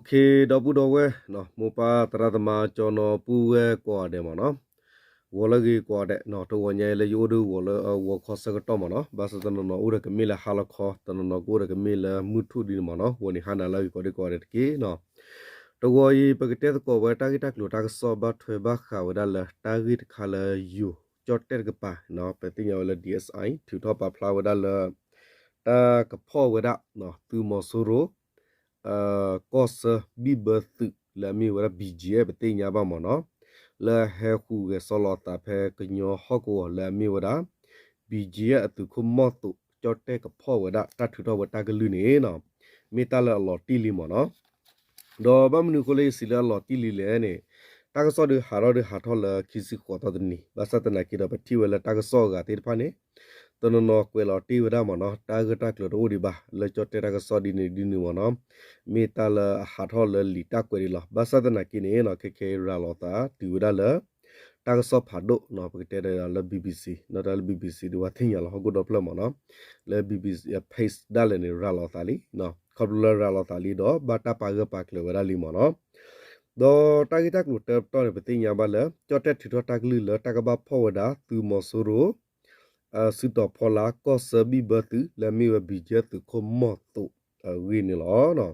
ဒီပုၢ်ဒီဝဲၢ်, မိၢ်ပၢ်သရၣ်သမါ ကၠီနီၤ ပုၢ်ဝဲၢ်ကိးဂၤဒဲးမ့ၢ်နီၤ, ဂီၤလၢအဂ့ၤကိးဂၤဒဲး, တဂီၤညါအံၤလၢယအိၣ်ဒီးဂီၤလၢအဂီၤခီဆၢကတီၢ်မ့ၢ်နီၤ, ဘၣ်ဆၣ်တနီၤနီၤအိၣ်ဒီးကမ့ၢ်လၢဟါလီၤခီ, တနီၤနီၤကအိၣ်ဒီးကမ့ၢ်လၢမုၢ်ထူၣ်ဒ်န့ၣ်မ့ၢ်နီၤ, ဂီၤန့ၣ်ဟါနၤလၢအဂ့ၤကိးဂၤဒဲးတက့ၢ်နီၤ. တဂီၤအံၤ ပကတဲသကိးဝဲတၢ်ဂ့ၢ်တၢ်ကျိၤတၢ်ကစီၣ် ဘၣ်ထွဲဘၣ်ဃးဝဲဒၣ်လၢတၢ်ဂ့ၢ်တခါလၢယိၤကၠီၣ်တဲၣ်တကပၤ, ပသ့ၣ်ညါဝဲလၢ DSI ထုးထီၣ်ပာ်ဖျါဝဲဒၣ်လၢ တၢ်ကဖီၣ်ဝဲဒၣ် သုးမီၤစိရိၤ ကီၢ်ဆၢဘံၣ်ဘၢသုးလၢအမ့ၢ်ဝဲဒၣ် BGF ပသ့ၣ်ညါဘၣ်မ့ၢ်နီၤ, လၢဟဲဃုာ်ဂဲၤစီလီၤအသးဖဲကညီဟီၣ်ကဝီၤလၢအမ့ၢ်ဝဲဒၣ် BGF အသုးခိၣ်မီၢ်သိး ကၠီၣ်တဲၣ်ကဖီၣ်ဝဲဒၣ် တၢ်ထုးထီၣ်ဝဲတၢ်ကလုၢ်န့ၣ်နီၤ, မ့ၢ်တၢ်လၢအလီၤတံၢ်လံမ့ၢ်နီၤ. ဒီးဘၣ်မနုၤအဃိလၢယစံးလၢအလီၤတံၢ်လံလဲၣ်န့ၣ်, တၢ်ကစီၣ်ဒုးဟးထီၣ်ဒုးဟးထီၣ်လၢခံဆံဃိးသီတနံၤ, ဘၣ်ဆၣ်သနာ်က့ဒီး ပထံၣ်ဝဲလၢတၢ်ကစီၣ်အဂၤသ့ၣ်တဖၣ်န့ၣ် တနီၤနီၤကွဲးလီၤတ့ၢ်ဝဲဒၣ်မ့ၢ်နီၤ, တၢ်ဂ့ၢ်တၢ်ကျိၤတအိၣ်ဒံးဘၣ် လၢကၠီၣ်တဲၣ်တၢ်ကစီၣ်ဒ်န့ၣ်ဒ်န့ၣ်မ့ၢ်နီၤ, မ့ၢ်တၢ်လၢအဟးထီၣ်လၢလံာ်တၢ်ကွဲးဒံးလီၤ. ဘၣ်ဆၣ်သနာ်က့န့ၣ်နီၤ, ခဲခဲအံၤရၤလီၤသးတုၤဝဲဒၣ်လၢ တၢ်ကစီၣ်ဖးဒိၣ်နီၤ, ပကတဲဒီးလၢ BBC နီၤ, တၢ်လၢ BBC ဒုးဝဲသ့ၣ်ညါလီၤ ဟီၣ်ခိၣ်ဒီဖျၢၣ်မ့ၢ်နီၤ, လၢ BBC page ဒၣ်လဲာ်န့ၣ် ရၤလီၤသးလံ, ခီဖျိလၢရၤလီၤသးလံဒီး ဘၣ်တၢ်ပာ်ဂၢၢ်ပာ်ကျၢၤဝဲဒၣ်လံမ့ၢ်နီၤ. ဒီးတၢ်ဂ့ၢ်တၢ်ကျိၤတၢတပတီၢ်န့ၣ် ပသ့ၣ်ညါဘၣ်လၢ ကၠီၣ်တဲၣ်ထုးထီၣ်တၢ်ကလုၢ်လၢတၢ်ကဘၣ်ဖီၣ်ဝဲဒၣ် သုးမီၤစိရိၤ စုတီၤဖီလာ် ကီၢ်ဆၢဘံၣ်ဘၢသုး လၢအမ့ၢ်ဝဲ BGF သုးခိၣ်မီၢ်သိးအဂ့ၢ်န့ၣ်လီၤ.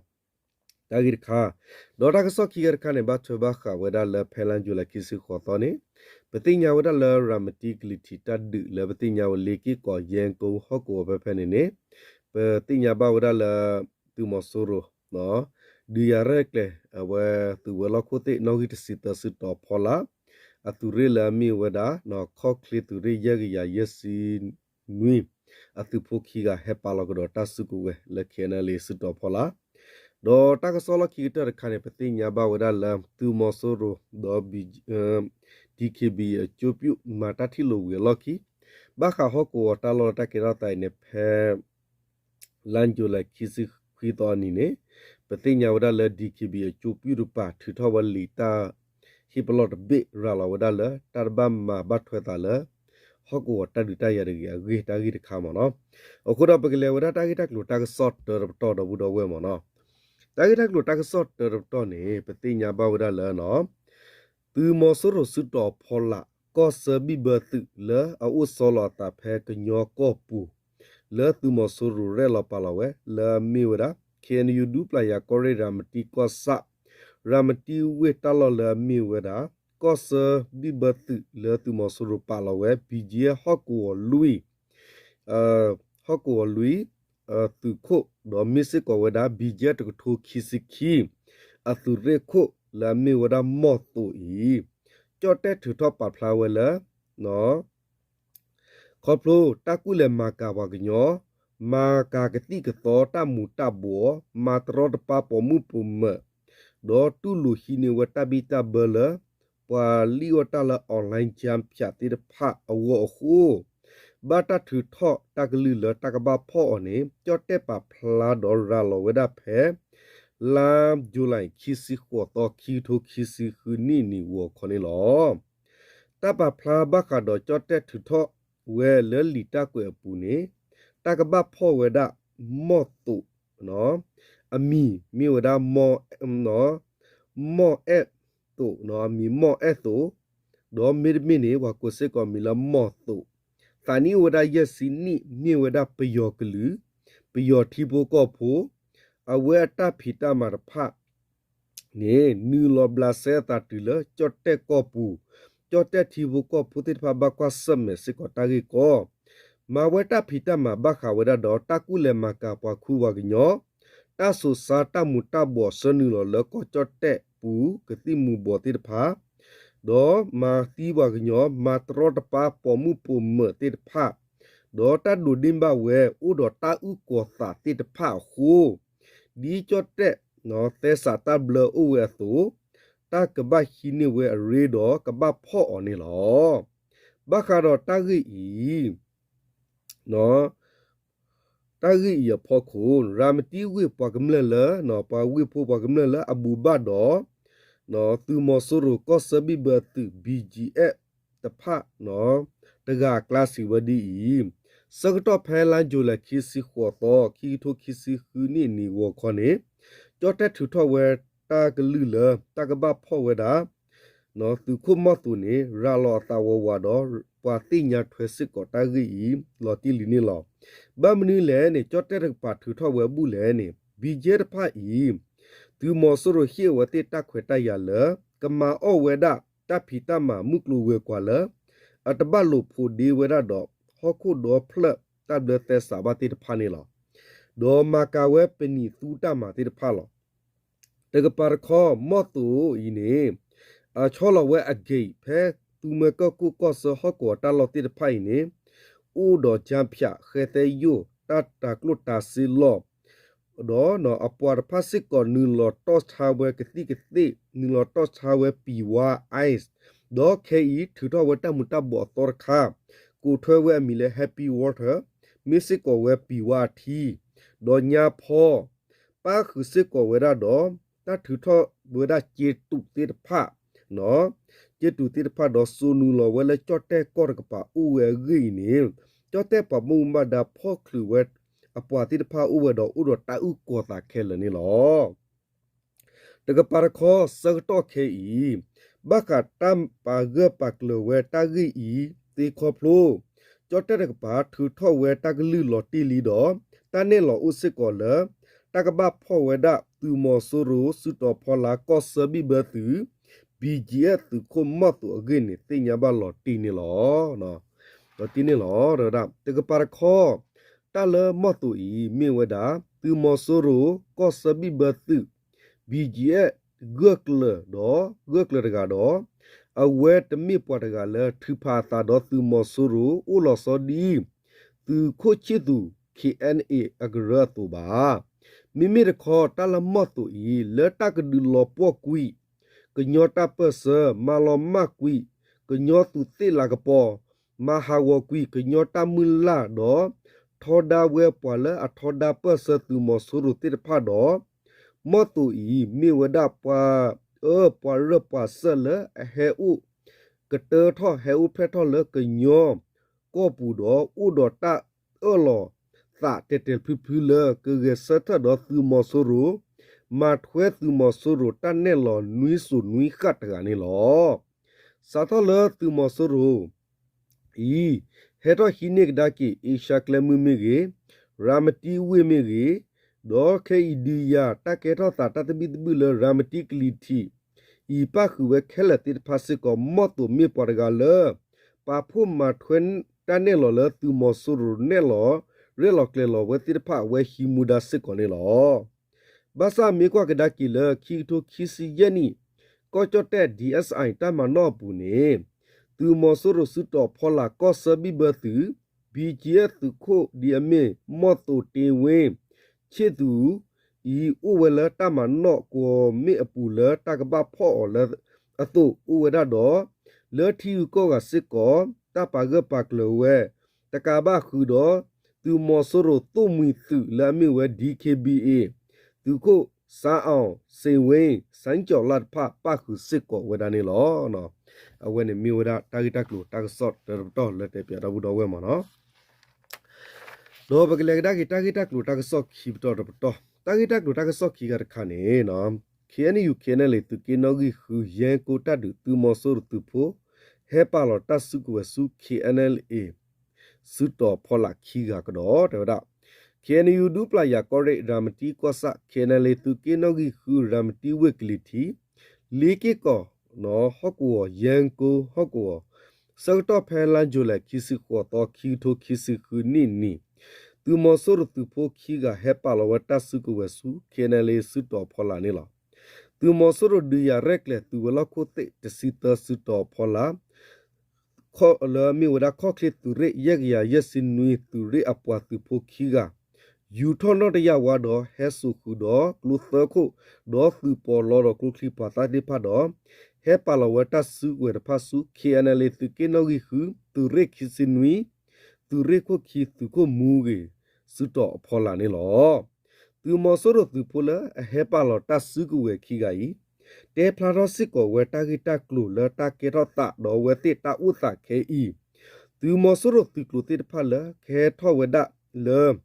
တၢ်ဂ့ၢ်တခါ, ဒီးတၢ်ကစီၣ်ခံဂၤတခါန့ၣ် ဘၣ်ထွဲဘၣ်ဃးဝဲဒၣ်လၢဖဲလါယူၤလံခံဆံဃိးသီန့ၣ်, ပသ့ၣ်ညါဝဲဒၣ်လၢရၤမတံကလံၤထံးတၢ်ဒုးလၢပသ့ၣ်ညါဝဲလ့က့ၢ်ကီး ယဲၢ်ကိဟီၣ်ကဝီၤဖဲဖဲန့ၣ်န့ၣ်, ပသ့ၣ်ညါဘၣ်ဝဲဒၣ်လၢ သုးမီၤစိရိၤ ဒုးယၤရဲၣ်ကျဲၤ အဝဲသုးဝဲၤလီၢ်ခိၣ်သ့ၣ် နီၣ်ဂံၢ်တဆံသၢ စုတီၤဖီလာ် အသုးရ့ၣ်လၢအမ့ၢ်ဝဲဒၣ် ခီၣ်ချ့သုးရ့ၣ်ယဲၢ်ကယၤယဲၢ်ဆံနွံ အသုးဖိခံဂၤဟဲပာ်လီၤကဒီးတၢ်စုကဝဲၤလၢ KNLA စုတီၤဖီလာ်, ဒီးတၢ်ကစီၣ်လီၢ်ခံကတၢၢ်တခါန့ၣ် ပသ့ၣ်ညါဘၣ်ဝဲဒၣ်လၢ သုးမီၤစိရိၤ ဒီး DKBA အကၠိပၠူၣ် မၤတၢ်ထံၣ်လိာ်ဝံၤအလီၢ်ခံ ဘၣ်ဃးဟီၣ်ကဝီၤတၢ်လီၢ်လၢတၢ်ကဲထီၣ်သးအံၤန့ၣ် ဖဲ လါယူၤလံခံဆံခွံသီအနံၤန့ၣ်, ပသ့ၣ်ညါဝဲဒၣ်လၢ DKBA အကၠိပၠူၣ်တကပၤ ထုးထီၣ်ဝဲလံာ်တၢ်ဟ့ၣ်ပလီၢ်တဘ့ၣ် ရၤလီၤဝဲဒၣ်လၢ တၢ်တဘၣ်မၤဘၣ်ထွဲသးလၢ ဟီၣ်ကဝီၤတၢ်ဒုးတၢ်ယၤတဂ့ၤအဂ့ၢ် တၢ်ဂ့ၢ်တခါမ့ၢ်နီၤ. အဃိဒီးပကလဲၤဝဲဒၣ်တၢ်ဂ့ၢ်တၢ်ကျိၤတၢ်ကစီၣ်တၢတပတီၢ်ဒီပုၢ်ဒီဝဲၢ်မ့ၢ်နီၤ. တၢ်ဂ့ၢ်တၢ်ကျိၤတၢ်ကစီၣ်တၢတပတီၢ်န့ၣ် ပသ့ၣ်ညါဘၣ်ဝဲဒၣ်လၢ သုးမီၤစိရိၤစုတီၤဖီလာ် ကီၢ်ဆၢဘံၣ်ဘၢသုးလၢအအိၣ်ဆီလီၤအသးဖဲကညီကီၢ်ပူၤ လၢသုးမီၤစိရိၤရဲၣ်လီၤပာ်လီၤဝဲ လၢအမ့ၢ်ဝဲဒၣ် KNU ဒူပျၢ်ယၤကီၢ်ရ့ၣ် ရၤမတံကီၢ်ဆၣ် ရၤမတံဝ့ၢ်တၢ်လီၢ်လၢအမ့ၢ်ဝဲဒၣ် ကီၢ်ဆၢဘံၣ်ဘၢသုးလၢသုးမီၤစိရိၤပာ်လီၤဝဲ BGF ဟီၣ်ကဝီၤလွံၢ် ဟီၣ်ကဝီၤလွံၢ် သုးခိၣ် ဒီးမ့ၢ်စ့ၢ်ကီးဝဲဒၣ် BGF တကထိခံဆံခံ အသုးရ့ၣ်ခိၣ်လၢအမ့ၢ်ဝဲဒၣ်မီၢ်သိးအံၤ ကၠီၣ်တဲၣ်ထုးထီၣ်ပာ်ဖျါဝဲလၢ ခီဖျိတၢ်ကူၣ်လဲၤမၤကၤပှၤကညီ မၤကၤကသံၣ်ကသီတၢ်မူၤတၢ်ဘှီး မၤတရီတပါပိာ်မုၣ်ပိာ်မၢၤ ဒီးတူၢ်လိာ်ဟံးန့ၢ်ဝဲတၢ်ဘံၣ်တၢ်ဘၢလၢ ပှၤလံၣ်အီၣ်တၢ်လၢ online ကၠၣ်ဖၠၣ်သ့ၣ်တဖၣ်အဂီၢ်အဃိ ဘၣ်တၢ်ထုးထီၣ်တၢ်ကလုၢ်လၢတၢ်ကဘၣ်ဖီၣ်အီၤန့ၣ် ကၠီၣ်တဲၣ်ပာ်ဖျါဒီးရၤလီၤဝဲဒၣ်ဖဲ လါယူၤလံခံဆံဃိးသီ ခံကထိခံဆံဃုနံၣ်နံၣ်ဂီၤခီန့ၣ်လီၤ. တၢ်ပာ်ဖျါဘၣ်ဃးဒီးကၠီၣ်တဲၣ်ထုးထီၣ်ဝဲလၢလံာ်တၢ်ကွဲးအပူၤန့ၣ် တၢ်ကဘၣ်ဖီၣ်ဝဲဒၣ်မီၢ်သိး အမံၤမ့ၢ်ဝဲဒၣ် မီၢ်အဲၣ်သိး အမံၤမီၢ်အဲၣ်သိး ဒီးမ့တမ့ၢ်န့ၣ် ပှၤကိးစ့ၢ်ကီးမံၤလၢမီၢ်သိး သးနံၣ်အိၣ်ဝဲဒၣ်ယဲၢ်ဆံနံၣ် မ့ၢ်ဝဲဒၣ်ပယီၤကလုာ် ပယီၤထံဖိကီၢ်ဖိ အဝဲအတၢ်ဖံးတၢ်မၤတဖၣ်န့ၣ် နုာ်လီၤဘျးစဲအသးတုၤလၢကၠီၣ်တဲၣ်ကီၢ်ပူၤ, ကၠီၣ်တဲၣ်ထံဖိကီၢ်ဖိသ့ၣ်တဖၣ်ဘၣ်ကွၢ်ဆၢၣ်မဲာ်စ့ၢ်ကီးတၢ်ဂ့ၢ်ကီ မၤဝဲတၢ်ဖံးတၢ်မၤဘၣ်ဃးဝဲဒၣ်ဒီး တၢ်ကူၣ်လဲၤမၤကၤပှၤခူပှၤကညီ, တၢ်စိာ်ဆါတၢ်မူၤတၢ်ဘှီးဆၢနုာ်လီၤလၢကီၢ်ကၠီၣ်တဲၣ်ပူၤကသံၣ်မူၤဘှီးသ့ၣ်တဖၣ်, ဒီးမၤသံပှၤကညီ မၤတရီတပါပိာ်မုၣ်ပိာ်မၢၤသ့ၣ်တဖၣ်, ဒီးတၢ်ဒိးန့ၢ်ဘၣ်ဝဲအိၣ်ဒီးတၢ်အုၣ်ကီၤသးသ့ၣ်တဖၣ်အဃိ ဒ်ကၠီၣ်တဲၣ် သဲစးတၢ်ဘျၢအိၣ်ဝဲအသိး, တၢ်ကဘၣ်ဟံးန့ၢ်ဝဲအရ့ဒီးကဘၣ်ဖီၣ်အီၤန့ၣ်လီၤ. ဘၣ်ဃးဒီးတၢ်ဂ့ၢ်အံၤ တၢ်ဂ့ၢ်အံၤအဖီခိၣ် ရၤမတံဝ့ၢ်ပှၤကမျၢၢ်လၢ ပှၤဝ့ၢ်ဖိပှၤကမျၢၢ်လၢအဘူးဘၣ်ဒီး သုးမီၤစိရိၤကီၢ်ဆၢဘံၣ်ဘၢသုး BGF တဖၣ် တဂၤအကျါစံးဝဲဒ်အံၤ, ဆၢကတီၢ်ဖဲလါယူၤလံခံဆံဃိးသီ ခံကထိခံဆံဃုနံၣ်နံၣ်ဂီၤခီန့ၣ် ကၠီၣ်တဲၣ်ထုးထီၣ်ဝဲ တၢ်ကလုၢ်လၢတၢ်ကဘၣ်ဖီၣ်ဝဲဒၣ် သုးခိၣ်မီၢ်သိးန့ၣ် ရၤလီၤအသးဝးဝးဒီး ပှၤသ့ၣ်ညါထွဲစ့ၢ်ကီးတၢ်ဂ့ၢ်အံၤ လီၤတံၢ်လံန့ၣ်လီၤ. ဘၣ်မနုၤလဲၣ်န့ၣ် ကၠီၣ်တဲၣ်တကပၤထုးထီၣ်ဝဲဘူၣ်လဲၣ်န့ၣ် ဘံကၠဲၣ်တဖၣ်အံၤ သုးမီၤစိရိၤဟ့ၣ်အဝဲသ့ၣ်တၢ်ခွဲးတၢ်ယာ်လၢ ကမၤအီၣ်ဝဲဒၣ်တၢ်ဖံးတၢ်မၤမုၢ်ကျိၤဝဲၤကွာ်လၢ အတဘၣ်လိာ်ဖိးဒ့ဝဲဒၣ်ဒီး ဟီၣ်ခိၣ်ဒီဖျၢၣ်တၢ်ဘျၢသဲစးဘၣ်သ့ၣ်တဖၣ်န့ၣ်လီၤ. ဒီးမၤကၤဝဲပနံာ်သူတၢ်မၤသ့ၣ်တဖၣ်လီၤ. တကပၤတခီ မီၢ်သိးအံၤန့ၣ် အဆီလီၤဝဲအ gate ဖဲသူမွဲကီၢ်ကိၢ်ကီၢ်ဆၢဟီၣ်ကဝီၤတၢ်လီၢ်သ့ၣ်တဖၣ်အံၤန့ၣ် အိၣ်ဒီး ကၠါဖၠး ဃဲသဲယိာ် တၢ်တၤကျိၣ်တၤစ့လီၢ် ဒီးအပှၤတဖၣ်စ့ၢ်ကီးနုာ်လီၤတီၢ်ဆါဝဲကသံၣ်ကသ့ၣ် နုာ်လီၤတီၢ်ဆါဝဲပံၤဝါ ice ဒီးခဲအံၤ ထုးထီၣ်ဝဲတၢ်မူၤတၢ်ဘှီးအသီတခါ ကိးထွဲဝဲအမံၤလၢ Happy Water မ့ၢ်စ့ၢ်ကီးဝဲပံၤဝါအထံ ဒီးညါဖီ ပၣ်ဃုာ်စ့ၢ်ကီးဝဲဒၣ်ဒီး တၢ်ထုးထီၣ်ဝဲဒၣ်ကၠ့တူးသ့ၣ်တဖၣ် ကၠ့တူးသ့ၣ်တဖၣ်ဒီးစိာ်နုာ်လီၤဝဲလၢကၠီၣ်တဲၣ်ကီၢ်တကပၤအိၣ်ဝဲအဂ့ၢ်အံၤန့ၣ် ကၠီၣ်တဲၣ်ပှၤဘၣ်မူဘၣ်ဒါဖီၣ်ချုးဝဲအပှၤသ့ၣ်တဖၣ်အိၣ်ဝဲဒီးအိၣ်ဒီးတၢ်အုၣ်ကီၤသးခဲလၢာ်န့ၣ်လီၤ. တကပၤတခီ ဆၢကတီၢ်ခဲအံၤ ဘၣ်ဃးတၢ်ပာ်ဂၢၢ်ပာ်ကျၢၤဝဲတၢ်ဂ့ၢ်အံၤသ့ခီဖျိ ကၠီၣ်တဲၣ်တကပၤထုးထီၣ်ဝဲတၢ်ကလုၢ်လီၤတံၢ်လံဒီး တၢ်နဲၣ်လီၤအိၣ်စ့ၢ်ကီးလၢ တၢ်ကဘၣ်ဖီၣ်ဝဲဒၣ်သုးမီၤစိရိၤစုတီၤဖီလာ်ကီၢ်ဆၢဘံၣ်ဘၢသုး ဘံၣ်ကၠံၣ်အဲၣ် သုးခိၣ်မီၢ်သိးအဂ့ၢ်န့ၣ် သ့ၣ်ညါဘၣ်လီၤတံၢ်န့ၣ်လီၤ. လီၤတံၢ်န့ၣ်လီၤ. တကပၤတခီ တၢ်လၢမီၢ်သိးအံၤ မ့ၢ်ဝဲဒၣ် သုးမီၤစိရိၤကီၢ်ဆၢဘံၣ်ဘၢသုး ဘံၣ်ကၠံၣ်အဲၣ် ဂၢၢ်ကျၢၤဒီး ဂၢၢ်ကျၢၤတဂၤဒီး အဝဲတမ့ၢ်ပှၤတဂၤလၢထုးဖးအသးဒီးသုးမီၤစိရိၤအိၣ်လီၤဆီဒ် သုးခိၣ်ဆံၣ်သူး K N A အကရၢအသိးဘၣ်. မ့မ့ၢ်တခီ တၢ်လၢမီၢ်သိးအံၤ လၢတၢ်ကဒုးလီၤပှီၢ်ကွံာ် ကညီတၢ်ပၢၢ်ဆၢ မၤလီၤမၢ်ကွံာ် ကညီသူးသ့ၣ်လၤကပီၤ မၤဟးဂီၤကွံာ် ကညီတၢ်မုၢ်လၢ်ဒီး ထီဒါဝဲပှၤလၢအထီဒါပၢၢ်ဆၢသုးမီၤစိရိၤသ့ၣ်တဖၣ်ဒီး မီၢ်သိးအံၤ မ့ၢ်ဝဲဒၣ်ပှၤအၢပှၤရၢၢ်ပှၤစၢၢ်လၢအဟဲအိၣ် ကတၢထီၣ်ဟဲအိၣ်ဖျဲၣ်ထီၣ်လၢကညီကီၢ်ပူၤဒီး အိၣ်ဒီးတၢ်အၢၣ်လီၤသးတဲာ်တဲာ်ဖျုဖျုလၢကဂဲၤဆၢထၢၣ်ဒီးသုးမီၤစိရိၤ, မၤထွဲသုးမီၤစိရိၤတၢ်နဲၣ်လီၤနွံစိၤနွံဃၣ်တဂၤန့ၣ်လီၤ. စးထီၣ်လၢသုးမီၤစိရိၤ အံၤ ဟဲထီၣ်ဟံးန့ၢ်ကဒါက့ၤ အ့ရှါကျဲမုၢ်မ့ၢ်ဂ့ၤ, ရၤမတံဝ့ၢ်မ့ၢ်ဂ့ၤ, ဒီးခဲအံၤဒုးယၤတၢ်ကဲထီၣ်သးတၢ်သဘံၣ်သဘုၣ်လၢရၤမတံကလံၤထံး အံၤပၣ်ဃုာ်ဝဲခဲလၢာ်သ့ၣ်တဖၣ်စ့ၢ်ကီး မီၢ်သိးမ့ၢ်ပှၤတဂၤလၢ ပာ်ဖှိၣ်မၤထွဲတၢ်နဲၣ်လီၤလၢသုးမီၤစိရိၤနဲၣ်လီၤ ရဲၣ်လီၤကျဲၤလီၤဝဲသ့ၣ်တဖၣ်အဝဲဟံးမူဒါစ့ၢ်ကီးန့ၣ်လီၤ. ဘၣ်ဆၣ်မ့ၢ်ကွၢ်ကဒါက့ၤလၢ ခံကထိခံဆံယဲၢ်နံၣ် ကီၢ်ကၠီၣ်တဲၣ် D S I တၢ်မၤနီၣ်အပူၤန့ၣ် သုးမီၤစိရိၤစုတီၤဖီလာ်ကီၢ်ဆၢဘံၣ်ဘၢသုး ဘံၣ်ကၠံၣ်အဲၣ် သုးခိၣ်ဒ်အမ့ၢ်မီၢ်သိးတ့ဝ့ ဆ့ၣ်သူး အံၤအိၣ်ဝဲလၢတၢ်မၤနီၣ်ကွီၢ်မ့ၣ်အပူၤလၢတၢ်ကဘၣ်ဖီၣ်အီၤလၢအသိးအိၣ်ဝဲဒၣ်ဒီး လၢထံဂုၤကီၢ်ဂၤစ့ၢ်ကီး တၢ်ပာ်ဂၢၢ်ပာ်ကျၢၤဝဲ တကးဘၣ်ဃုာ်ဒီး သုးမီၤစိရိၤသိၣ်မှံၤသုးလၢအမ့ၢ်ဝဲ D K B A သုးခိၣ် စါအီၤ စ့ဝ့ စၣ်ကၠီၤလၢ်တဖၣ်ပၣ်ဃုာ်စ့ၢ်ကီးဝဲဒၣ်န့ၣ်လီၤ. အဝဲန့ၣ်မ့ၢ်ဝဲဒၣ်တၢ်ဂ့ၢ်တၢ်ကျိၤတၢ်ကစီၣ်တပတီၢ်လၢတဲပၠးဒီပုၢ်ဒီဝဲၢ်မးနီၤ. ဒီးပကလဲၤကဒါက့ၤတၢ်ဂ့ၢ်တၢ်ကျိၤတၢ်ကစီၣ်ခံပတီၢ်တပတီၢ်, တၢ်ဂ့ၢ်တၢ်ကျိၤတၢ်ကစီၣ်ခံဂၤတခါန့ၣ် K N U K N L A သုးက့နီၣ်ဂံၢ်ဃု ယဲၢ်ကိတၢ်ဒုး သုးမီၤစိရိၤသုးဖိ ဟဲပာ်လီၤတၢ်စုကဝဲၤဆူ K N L A စုတီၤဖီလာ်ခံဂၤကဒီး တဲဝဲဒၣ် K N U ဒူပျၢ်ယၤကီၢ်ရ့ၣ် ရၤမတံကီၢ်ဆၣ် K N L A သုးက့နီၣ်ဂံၢ်ဃု ရၤမတံဝ့ၢ်ကလံၤထံး လ့က့ၢ်ကီၢ် ဟီၣ်ကဝီၤ ယဲၢ်ကိဟီၣ်ကဝီၤ ဆၢကတီၢ်ဖဲလါယူၤလံ ခံဆံဃိးသီ ခံကထိခံဆံဃုနံၣ်န့ၣ် သုးမီၤစိရိၤသုးဖိခံဂၤဟဲပာ်လီၤဝဲတၢ်စုကဝဲၤဆူ K N L A စုတီၤဖီလာ်န့ၣ်လီၤ. သုးမီၤစိရိၤဒုးယၤရဲၣ်ကျဲၤသုးဝဲၤလီၢ်ခိၣ်သ့ၣ်တဆံသၢစုတီၤဖီလာ် လၢအမ့ၢ်ဝဲဒၣ်ခီၣ်ချ့သုးရ့ၣ် ယဲၢ်ကယၤယဲၢ်ဆံနွံ သုးရ့ၣ်အပှၤသုးဖိခံဂၤ ယူၤထီၣ်နီၣ်တယာ်ဝါဒီး ဟဲစိာ်ဃုာ်ဒီးကျိသၢခိၣ် ဒီးသုးပီးလီဒီးကျိချံပှၤသၣ်သ့ၣ်တဖၣ်ဒီး ဟဲပာ်လီၤဝဲတၢ်စုကဝဲၤတဖၣ်ဆူ K N L A သုးက့နီၣ်ဂံၢ်ဃု သုးရ့ၣ်ခံဆံနွံ သုးရ့ၣ်ခိၣ်ခံ သုးခိၣ်မူဂ့ၤ စုတီၤအဖီလာ်န့ၣ်လီၤ. သုးမီၤစိရိၤသုးဖိလၢအဟဲပာ်လီၤတၢ်စုကဝဲၤခံဂၤအံၤ တဲဖျါထီၣ်စ့ၢ်ကီးဝဲတၢ်ဂ့ၢ်တၢ်ကျိၤလၢတၢ်ကဲထီၣ်သးဒီးအဝဲသ့ၣ်တၢ်အိၣ်သးခဲအံၤ သုးမီၤစိရိၤသုးကျိၤသ့ၣ်တဖၣ်လၢကဟဲထီၣ်ဝဲဒၣ်လၢ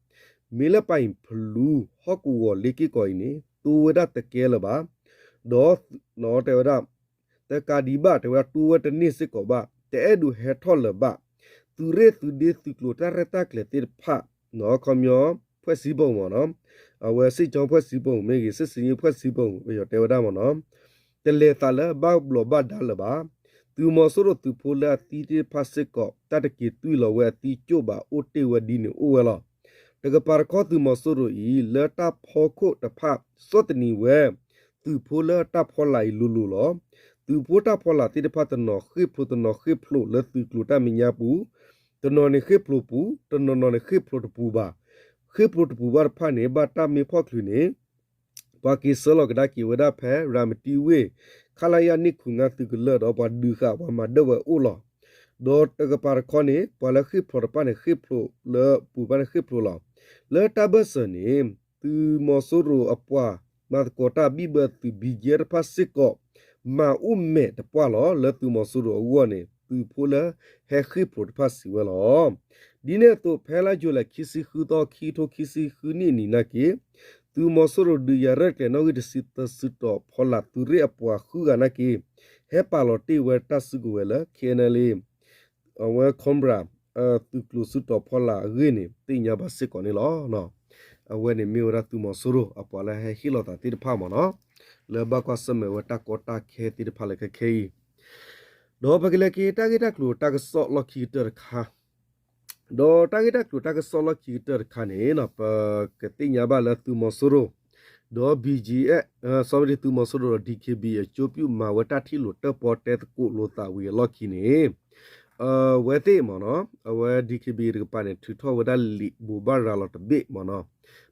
မ့ၢ်လၢပၢ်အံၤဖလူ ဟီၣ်ကဝီၤလ့က့ၢ်ကီၢ်အံၤန့ၣ် တိဝဲဒၣ်တကဲလၢၤဘၣ်. ဒီးတဲဝဲဒၣ် တကးဒံးဘၣ် တဲဝဲဒၣ် တူၢ်ဝဲတန့ၢ်စ့ၢ်ကီးဘၣ်, တအဲၣ်ဒိးဟဲထီၣ်လၢၤဘၣ်, သုးရ့ၣ်သုးဒ့သုးကျိၤတၢ်ရဲၣ်တၢ်ကျဲၤသ့ၣ်တဖၣ် ခီပညီ ဖွဲ့စည်းပုံ မ့ၢ်နီၤ, အဝဲ စစ်ကြောင်း ဖွဲ့စည်းပုံ မ့ၢ်ဂ့ၤ စစ်ဆင်ရေး ဖွဲ့စည်းပုံ ပယီၤတဲဝဲဒၣ်မ့ၢ်နီၤ, တလဲၤသးလၢဘၣ်ဘျီးဘၣ်ဒါလၢၤဘၣ်. သုးမီၤစိရိၤသုးဖိလၢအသံသ့ၣ်တဖၣ်စ့ၢ်ကီး တၢ်တက့ၤတွံၢ်လီၤဝဲအသံကၠိၣ်ဘၣ် အိၣ်တ့ၢ်ဝဲဒ်န့ၣ်အိၣ်ဝဲလီၤ. တကပၤတခီသုးမီၤစိရိၤအံၤ လၢတၢ်ဖီခိၣ်တဖၣ် ဆီၣ်သနံးဝဲ သုးဖိလၢတၢ်ဖီလာ်အံၤလိၤလိၤလီၤ. သုးဖိတၢ်ဖီလာ်သ့ၣ်တဖၣ် တနီၤဃ့ၢ်ဖျိ တနီၤဃ့ၢ်ဖျိလၢသုးကျိၤတၢ်မဲာ်ညါပူၤ, တနီၤန့ၣ်ဃ့ၢ်ဖျိပူၤ, တနီၤနီၤန့ၣ်ဃ့ၢ်ဖျိတပူၤဘၣ်. ဃ့ၢ်ဖျိတပူၤဘၣ်တဖၣ်န့ၣ် ဘၣ်တၢ်မ့ၢ်ဖီၣ်ချုးန့ၣ် ပှၤက့ၤဆှၢလီၤကဒါက့ၤဝဲဒၣ်ဖဲ ရၤမတံဝ့ၢ် ခလရ နှစ်ခုငါး သုးကလၢၢ်ဒီးပှၤဒုးဃာ်ပှၤမၤဒၢၣ်ဝဲအိၣ်လီၤ. ဒီးတကပၤတခီန့ၣ် ပှၤလၢဃ့ၢ်ဖျိတဖၣ်န့ၣ် ဃ့ၢ်ဖျိလၢပူၤတဖၣ်န့ၣ်ဃ့ၢ်ဖျိလီၤ. လၢတၢ်ဘၢၣ်စၢၤန့ၣ် သုးမီၤစိရိၤအပှၤမၤသကိးတၢ်ဘံၣ်ဘၢသုး ဘံကဲ တဖၣ်စ့ၢ်ကီး မၤအိၣ်မဲာ်တပှၢ်လီၤ. လၢသုးမီၤစိရိၤအဂီၢ်န့ၣ် သုးဖိလၢဟဲဃ့ၢ်ဖျိတဖၣ်စံးဝဲလီၤ. ဒ်န့ၣ်အသိး ဖဲလါယူၤလံ ခံဆံဃုသီ ခံကထိခံဆံဃုနံၣ်အနံၤနာ်က့ သုးမီၤစိရိၤဒုးယၤရဲၣ်ကျဲၤနီၣ်ဂံၢ်တဆံသၢ စုတီၤဖီလာ်သုးရ့ၣ်အပှၤဃုဂၤနာ်က့ ဟဲပာ်လီၤတ့ၢ်ဝဲတၢ်စုကဝဲၤလၢ ခ့ၣ်အဲၣ်ၣ်လ့ အဝဲ Cobra သုးကျိၤစုတီၤဖီလာ်အဂ့ၢ်န့ၣ် သ့ၣ်ညါဘၣ်စ့ၢ်ကီးန့ၣ်လီၤ. အဝဲန့ၣ်မ့ၢ်ဝဲဒၣ်သုးမီၤစိရိၤအပှၤလၢဟဲဟ့ၣ်လီၤသးသ့ၣ်တဖၣ်မ့ၢ်နီၤ, လၢဘၣ်ကွၢ်ဆၢၣ်မဲာ်ဝဲတၢ်ကီတၢ်ခဲသ့ၣ်တဖၣ်လၢခဲခဲအံၤ, ဒီးပကလဲၤက့ၤတၢ်ဂ့ၢ်တၢ်ကျိၤတၢ်ကစီၣ်လီၢ်ခံကတၢၢ်တခါ ဒီးတၢ်ဂ့ၢ်တၢ်ကျိၤတၢ်ကစီၣ်လီၢ်ခံကတၢၢ်တခါန့ၣ် ပကသ့ၣ်ညါဘၣ်လၢသုးမီၤစိရိၤ ဒီး ဘီကၠံၣ်အဲၣ် စီၤဝဲဒၣ်သုးမီၤစိရိၤဒီး ဒံၣ်ခ့ၣ်ဘံၣ် အကၠိပၠူၣ်မၤဝဲတၢ်ထံၣ်လိာ်တၢၣ်ပီၣ်တဲသကိးလိာ်သးဝံၤအလီၢ်ခံန့ၣ် အဝဲသ့ၣ်မ့ၢ်နီၤ အဝဲ ဒံၣ်ခ့ၣ်ဘံၣ် တကပၤန့ၣ် ထုးထီၣ်ဝဲဒၣ်လံာ်ဘိးဘၣ်ရၤလီၤတဘ့ၣ်မ့ၢ်နီၤ,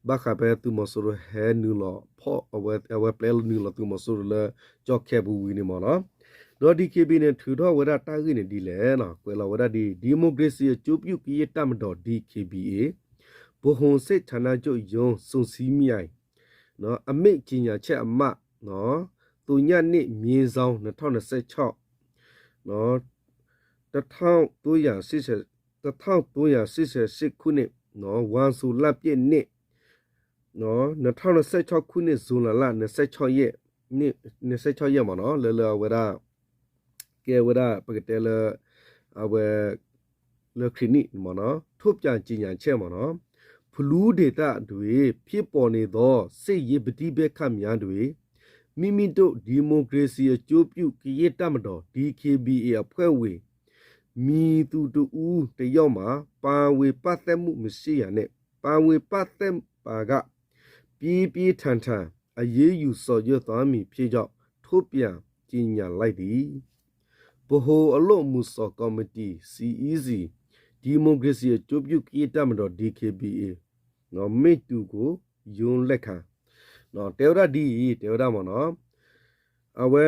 ဘၣ်ဃးဖဲသုးမီၤစိရိၤဟဲနုာ်လီၤဖီၣ် အဝဲပျဲနုာ်လီၤသုးမီၤစိရိၤလၢကၠီၣ်ခဲပူၤဝံၤန့ၣ်မ့ၢ်နီၤ, ဒီး ဒံၣ်ခ့ၣ်ဘံၣ် န့ၣ် ထုးထီၣ်ဝဲဒၣ်တၢ်ဂ့ၢ်န့ၣ်ဒ်လဲၣ်, ကွဲးလီၤဝဲဒၣ်ဒ် ဒီမိုကရေစီအကျိုးပြုကရင့်တပ်မတော် ဒီ DKBA ဗဟိုစစ်ဌာနချုပ်ရုံး စုန်ဆံမၠိုင် အမိန့်ကြေညာချက်အမှတ် သုညနစ် မြင်းဆောင် နှစ်ထောင်နှစ်ဆယ့်ခြောက် တစ်ထောင်သုံးရာရှစ်ဆယ်ရှစ်ခုနှစ် ဝမ်ဆိုလပြည့်နေ့ နှစ်ထောင်နှစ်ဆယ့်ခြောက်ခုနှစ် ဇူလိုင်လ နှစ်ဆယ့်ခြောက်ရက် နှစ်ဆယ့်ခြောက်ရက် မ့ၢ်နီၤ လၢလၢအဝဲဒၣ် ကဲဝဲဒၣ် ပကတဲလၢ အဝဲ လၢခရံာ်နံၣ်မ့ၢ်နီၤ ထုတ်ပြန်ကြေညာချက် မ့ၢ်နီၤ ဖလူဒေသတွင် ဖြစ်ပေါ်နေသော စစ်ရေးပဋိပက္ခများတွင် မိမိတို့ ဒီမိုကရေစီအကျိုးပြုကရင့်တပ်မတော် ဒီ ခ့ၣ်ဘီ အဖွဲ့ဝင် မည်သူတစ်ဦးတစ်ယောက်မှ ပါဝင်ပတ်သက်မှုမရှိရန်နှင့် ပါဝင်ပတ်သက်ပါက ပြင်းပြင်းထန်ထန် အရေးယူဆောင်ရွက်သွားမည်ဖြစ်ကြောင်း ထုတ်ပြန်ကြေညာလိုက်သည်. ဗဟိုအလုပ်အမှုဆောင်ကော်မတီ စီ အီ စီ ဒီမိုကရေစီအကျိုးပြုကရင့်တပ်မတော် ဒီ ခ့ၣ်ဘီ မ့ၢ်တူကို ရုံးလက်ခံ တဲဝဲဒၣ်ဒ်အံၤ တဲဝဲဒၣ်မ့ၢ်နီၤ အဝဲ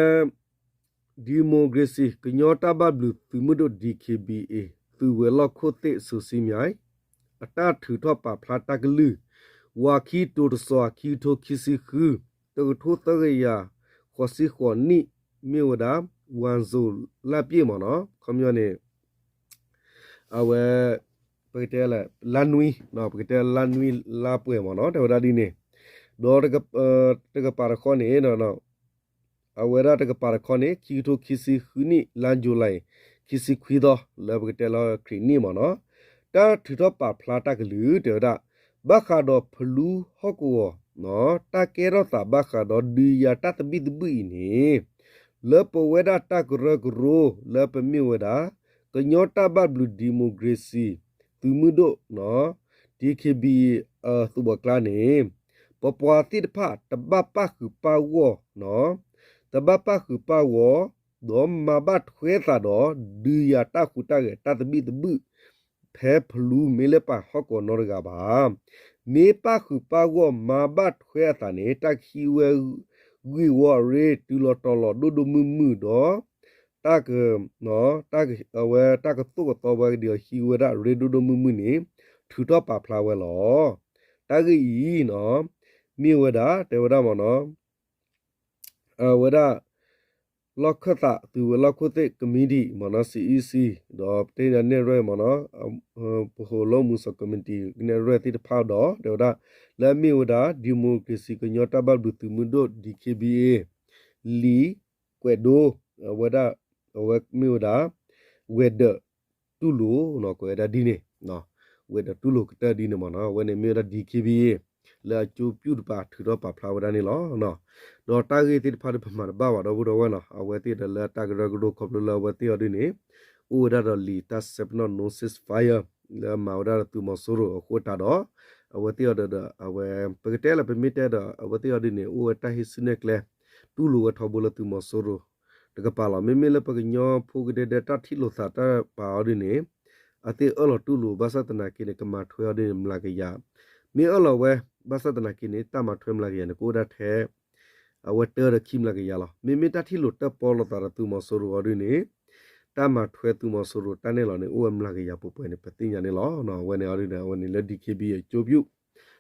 ဒီမိုကရေစီ ကညီတၢ်ဘၣ်ဘျုးသုးမုၢ်ဒိၣ် ဒီ ခ့ၣ်ဘီ သုးဝဲၤလီၢ်ခိၣ်သ့ၣ် စုန်ဆံမၠိုင် အတၢ်ထုးထီၣ်ပာ်ဖျါတၢ်ကလုၢ် ဝးခံ တိၤတစီၤ ခံကထိခံဆံဃု တကထိသၢကယၤ ဃိးဆံဃိးနံၣ် မ့ၢ်ဝဲဒၣ် ဝမ်ဆိုလပြည့် မ့ၢ်နီၤ ခီပညီန့ၣ် အဝဲ ပကတဲလၢ လါနွံ ပကတဲလါနွံလါပှဲၤမ့ၢ်နီၤ တဲဝဲဒၣ်ဒ်န့ၣ် ဒီး တကပၤတခီန့ၣ် အဝဲဒၣ်တကပၤတခီန့ၣ် ခံကထိခံဆံဃုနံၣ် လါယူၤလံ ခံဆံခွံသီ လၢပကတဲလၢခရံာ်နံၣ်မ့ၢ်နီၤ တၢ်ထုးထီၣ်ပာ်ဖျါတၢ်ကလုၢ် တဲဝဲဒၣ် ဘၣ်ဃးဒီးဖလူဟီၣ်ကဝီၤ တၢ်ကဲထီၣ်သးဘၣ်ဃးဒီး ဒုးယၤတၢ်သဘံၣ်သဘုၣ်အံၤန့ၣ် လၢပဝဲဒၣ်တၢ်ကရၢကရိလၢပမ့ၢ်ဝဲဒၣ် ကညီတၢ်ဘၣ်ဘျုးဒီမိုကရေစီ သုးမုၢ်ဒိၣ် ဒီ ခ့ၣ်ဘီ သုးဘီကျါန့ၣ် ပပှၤသ့ၣ်တဖၣ် တဘၣ်ပၣ်ဃုာ်ပၣ်ဂီၢ် တဘၣ်ပၣ်ဃုာ်ပၣ်ဂီၢ် ဒီးမၤဘၣ်ထွဲသးဒီး ဒုးယၤတၢ်ဟူးတၢ်ဂဲၤတၢ်သဘံၣ်သဘုၣ် ဖဲဖလူမ့ၢ်လၢပာ်ဟီၣ်ကဝီၤနီတဂၤဘၣ်. မ့ၢ်ပၣ်ဃုာ်ပၣ်ဂီၢ်မၤဘၣ်ထွဲအသးန့ၣ် တၢ်ကဟံးဝဲဂ့ၢ်ဝီအရ့ တုၤလီၤတီၤလီၤဒိၣ်ဒိၣ်မုၢ်မုၢ်ဒီး တၢ်က အဝဲတၢ်ကသိၣ်ကသီဝဲကဒံးအီၤဟံးဝဲဒၣ်ရ့ဒိၣ်ဒိၣ်မုၢ်မုၢ်န့ၣ် ထုးထီၣ်ပာ်ဖျါဝဲလီၤ. တၢ်ဂ့ၢ်အံၤ မ့ၢ်ဝဲဒၣ် တဲဝဲဒၣ်မ့ၢ်နီၤ အဝဲဒၣ် လီၢ်ခၢၣ်သးသုးဝဲၤလီၢ်ခိၣ်သ့ၣ် committee မ့ၢ်နီၤ စီ အီ စီ ဒီးပတဲန့ၣ်ရဲၣ်မ့ၢ်နီၤ ပဟိၣ်လီၢ်မူစီၤ committee နဲၣ်ရဲၣ်သ့ၣ်တဖၣ်ဒီး တဲဝဲဒၣ် လၢအမ့ၢ်ဝဲဒၣ် ဒီမိုကရေစီကညီတၢ်ဘၣ်ဘျုးသုးမုၢ်ဒိၣ် ဒီ ခ့ၣ်ဘီ အံၤ လံာ်ကွဲးဒိ အဝဲဒၣ် အဝဲမ့ၢ်ဝဲဒၣ် ဝဲၤဒၢးတူၢ်လိာ် ကွဲးဝဲဒၣ်ဒ်န့ၣ် ဝဲၤဒၢးတူၢ်လိာ်ကတၢၢ်ဒ်န့ၣ်မ့ၢ်နီၤ အဝဲန့ၣ်မ့ၢ်ဝဲဒၣ် DKBA လၢအကၠိပျူၢ်တပၤထုးထီၣ်ပာ်ဖျါဝဲဒၣ်န့ၣ်လီၤ. ဒီးတၢ်ဂ့ၢ်သ့ၣ်တဖၣ်ဒီးပမၤတဘၣ်ဘၣ်ဒီပုၢ်ဒီဝဲၢ်နီၤ အဝဲသ့ၣ်ဒီးလၢတၢ်ကရၢကရိခီဖျိလၢအဝဲသ့ၣ်အီၤဒ်န့ၣ် အိၣ်ဝဲဒၣ်ဒီးလံာ်တၢ်ဆဲပနီၣ် no ceasefire လၢမၤဝဲဒၣ်ဒီးသုးမီၤစိရိၤအဃိသတးဒီး အဝဲသ့ၣ်အီၤဒီး အဝဲ ပကတဲလၢပမ့ၢ်တဲဒီး အဝဲသ့ၣ်အီၤဒ်န့ၣ် အိၣ်ဝဲတၢ်ဟံးစုနဲၣ်ကျဲ တူၢ်လိာ်ဝဲထီဘိလၢသုးမီၤစိရိၤတကပၤလီၤ. မ့မ့ၢ်လၢပကညီဖိကဒဲဒဲတၢ်ထံၣ်လိာ်သးတၢ်ပာ်အီၤဒ်န့ၣ် အသ့ၣ်အၢၣ်လီၤတူၢ်လိာ် ဘၣ်ဆၣ်သနာ်က့န့ၣ် ကမၤထွဲအီၤဒ်န့ၣ် မျးကယၤ မ့ၢ်အၢၣ်လီၤဝဲ ဘၣ်ဆၣ်သနာ်က့န့ၣ် တၢ်မၤထွဲမျးကယၤန့ၣ် ကအိၣ်ဒၣ်ထဲ အဝဲတၢဒီးခံမျးကယၤလီၤ. မ့မ့ၢ်တၢ်ထံၣ်လိာ်တၢၣ်ပီလိာ်သးဒီးသုးမီၤစိရိၤအီၤဒ်န့ၣ် တၢ်မၤထွဲသုးမီၤစိရိၤတၢ်နဲၣ်လီၤန့ၣ် အိၣ်ဝဲမျးကယၤပှဲၤပှဲၤန့ၣ် ပသ့ၣ်ညါန့ၣ်လီၤ. အဝဲန့ၣ်အီၤဒ်န့ၣ် အဝဲန့ၣ်လၢ DKBA အကၠိပျူၢ်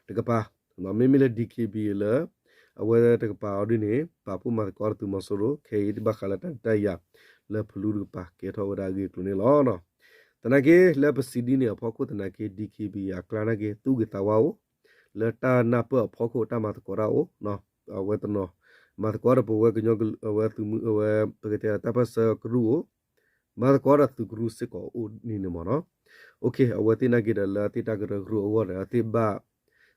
တကပၤ မ့မ့ၢ်လၢ DKBA လၢ အဝဲတကပၤအီၤဒ်န့ၣ် ပာ်ဖှိၣ်မၤသကိးဒီးသုးမီၤစိရိၤ ခဲအံၤဘၣ်ဃးလၢတၢ်ဒုးတၢ်ယၤ လၢဖလူတကပၤ ကဲထီၣ်ဝဲဒၣ်အဂ့ၢ်အကျိၤန့ၣ်လီၤ. သနာ်က့ လၢပစံးဒ်န့ၣ်အဖီခိၣ်သနာ်က့ DKBA အကျါနာ်က့ သူၣ်ဂ့ၤသးဝါအိၣ် လၢတၢ်နၢ်ပၢၢ်အဖီခိၣ် တၢ်မၤသကိးတၢ်အိၣ် အဝဲတနီၤ မၤသကိးဒီးပဝဲကညီ အဝဲသုးမုၢ် အဝဲ ပကတဲတၢ်ပၢၢ်ဆၢကရူၢ်အိၣ် မၤသကိးဒီးသုးကရူၢ်စ့ၢ်ကီးအိၣ်န့ၣ်န့ၣ်မ့ၢ်နီၤ. အဝဲသ့ၣ်နာ်က့ဒီးလၢအသ့ၣ်တၢ်ကရၢကရိအဂီၢ်ဒီး အသ့ၣ်ဘၣ်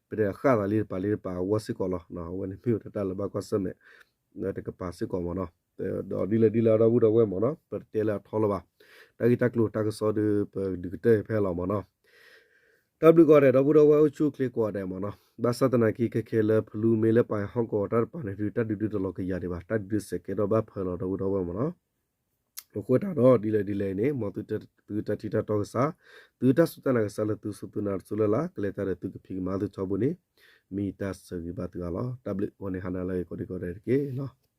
ပတဲဃၣ်သးလံတပၤလံတပၤအဂီၢ်စ့ၢ်ကီးလီၤ. အဝဲန့ၣ်မ့ၢ်ဝဲတၢ်လၢဘၣ်ကွၢ်ဆၢၣ်မဲာ် တကပၤစ့ၢ်ကီးမ့ၢ်နီၤ. ဒီးဒ်လဲၣ်ဒ်လဲၣ်ဒီပုၢ်ဒီဝဲၢ်မ့ၢ်နီၤ ပတတဲလၢအထီလၢၤဘၣ်. တၢ်ဂ့ၢ်တၢ်ကျိၤတၢ်ကစီၣ်ဒီး ပဒုးကတၢၢ်ဖဲလီၤမ့ၢ်နီၤ. တၢ်ဘျုးကိးဂၤဒဲး ဒီပုၢ်ဒီဝဲၢ် အိၣ်ဆူၣ်အိၣ်ချ့ကိးဂၤဒဲးမ့ၢ်နီၤ. ဘၣ်ဆၣ်သနာ်က့ခဲခဲလၢဖလူမ့ၢ်လၢပာ်ဟီၣ်ကဝီၤတၢ်တပၤန့ၣ် ဒုးတၢ်ဒုးဒုးတလီၤကယၤဒံးဘၣ် တၢ်ဒုးဒုးစဲးကဲထီၣ်ဘၣ်ဖၢလီၤဒီပုၢ်ဒီဝဲၢ်မ့ၢ်နီၤ. အဃိသတးဒီးဒ်လဲၣ်ဒ်လဲၣ်န့ၣ် မ်သုတၢ်ထံၣ်တၢ်တီကစၢ်, သုတၢ်စူၢ်တၢ်နာ်ကစၢ်လၢသုစူၢ်သုနာ်တစူၢ်လၢ်လၢ် ကလဲၤတၢ်ဒီးသုကဖံးကမၤသုထီဘိန့ၣ် မ့ၢ်တၢ်ဆၢဂ့ၤဘၣ်သုအါလီၤ. တၢ်ဘျုး အဝဲန့ၣ်ဟါနၤလၢအဂ့ၤကိးဒံကိးဒဲးတက့ၢ်လီၤ.